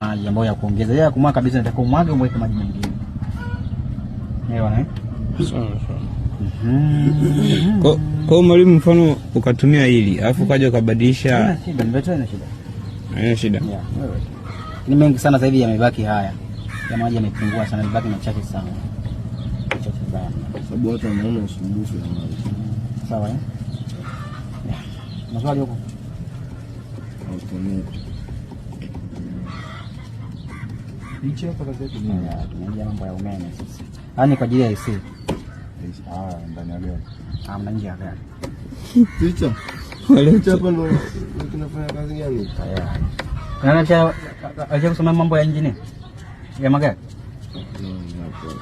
Maji ambayo ya kuongeza. Ya kumwaga kabisa nataka umwage umweke maji mengine. Umeona eh? Sawa sawa. Kwa hiyo mwalimu, mfano ukatumia hili alafu ukaja ukabadilisha, Haina shida, nimetoa ina shida. Haina shida. Yeah, wewe. Ni mengi sana sasa hivi yamebaki haya. Ya maji yamepungua sana, yamebaki machache sana. Machache sana. Sababu watu wanaona usumbufu ya maji. Sawa eh? Yeah. Maswali huko? Automatic. Picha hapa kazi yake nini? Yeah, tunaingia mambo ya umeme sasa. Yaani kwa ajili ya AC. Ah, ndani ya gari. Ah, mna nje ya gari. Picha. Picha hapa ndo kinafanya kazi gani? Tayari. Nani alisha kusoma mambo ya injini? Ya magari? No, hapo.